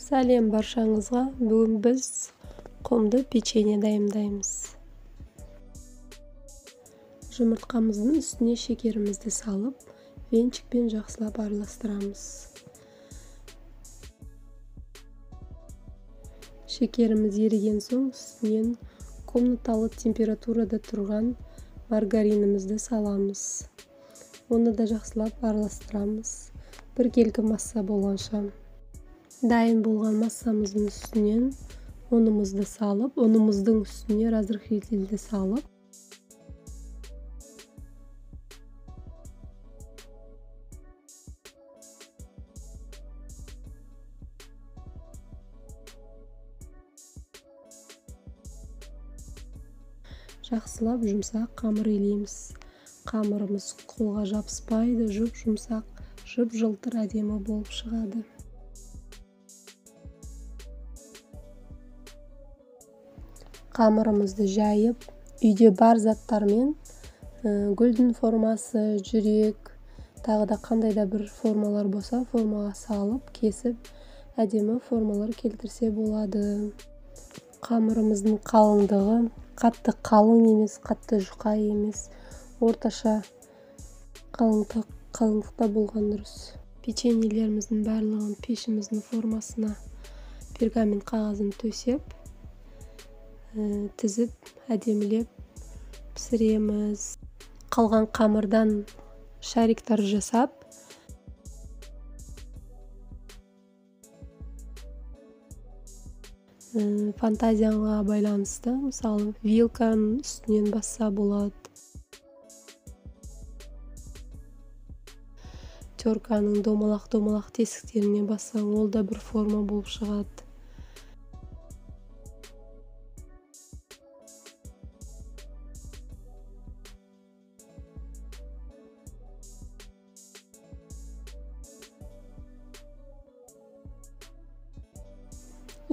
Сәлем баршаңызға. Бүгін біз құмды печенье дайындаймыз. Жұмыртқамыздың үстіне шекерімізді салып, венчикпен жақсылап араластырамыз. Шекеріміз еріген соң үстінен комнаталы температурада тұрған маргаринімізді саламыз. Оны да жақсылап араластырамыз. Біркелкі масса болғанша. Дайын болған массамыздың үстінен ұнымызды салып, ұнымыздың үстіне разрыхлительді салып, жақсылап жұмсақ қамыр илейміз. Қамырымыз қолға жабыспайды, жұп-жұмсақ, жып-жылтыр әдемі болып шығады. Қамырымызды жайып, үйде бар заттармен гүлдің формасы, жүрек, тағы да қандай да бір формалар болса, формаға салып, кесіп, әдемі формалар келтірсе болады. Қамырымыздың қалыңдығы қатты қалың емес, қатты жұқа емес, орташа қалыңдықта болған дұрыс. Печеньелеріміздің барлығын пешіміздің формасына пергамент қағазын төсеп, тізіп, әдемілеп пісіреміз. Қалған қамырдан шариктар жасап, фантазияға байланысты, мысалы, вилканың үстінен басса болады. Терканың домалақ-домалақ тесіктеріне бассаң, ол да бір форма болып шығады.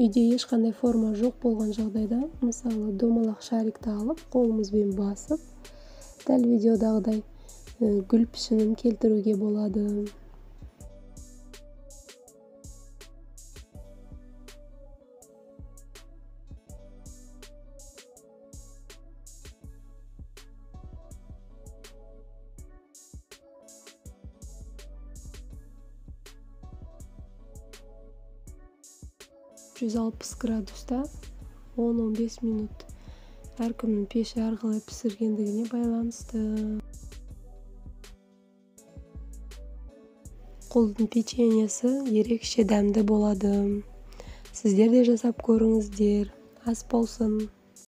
Үйде ешқандай форма жоқ болған жағдайда, мысалы, домалақ шарикті алып, қолымызбен басып, дәл видеодағыдай гүл пішінін келтіруге болады. 160 градуста 10-15 минут. Әркімнің пеші әрқалай пісіргендігіне байланысты. Қолдың печеньесі ерекше дәмді болады. Сіздер де жасап көріңіздер. Ас болсын.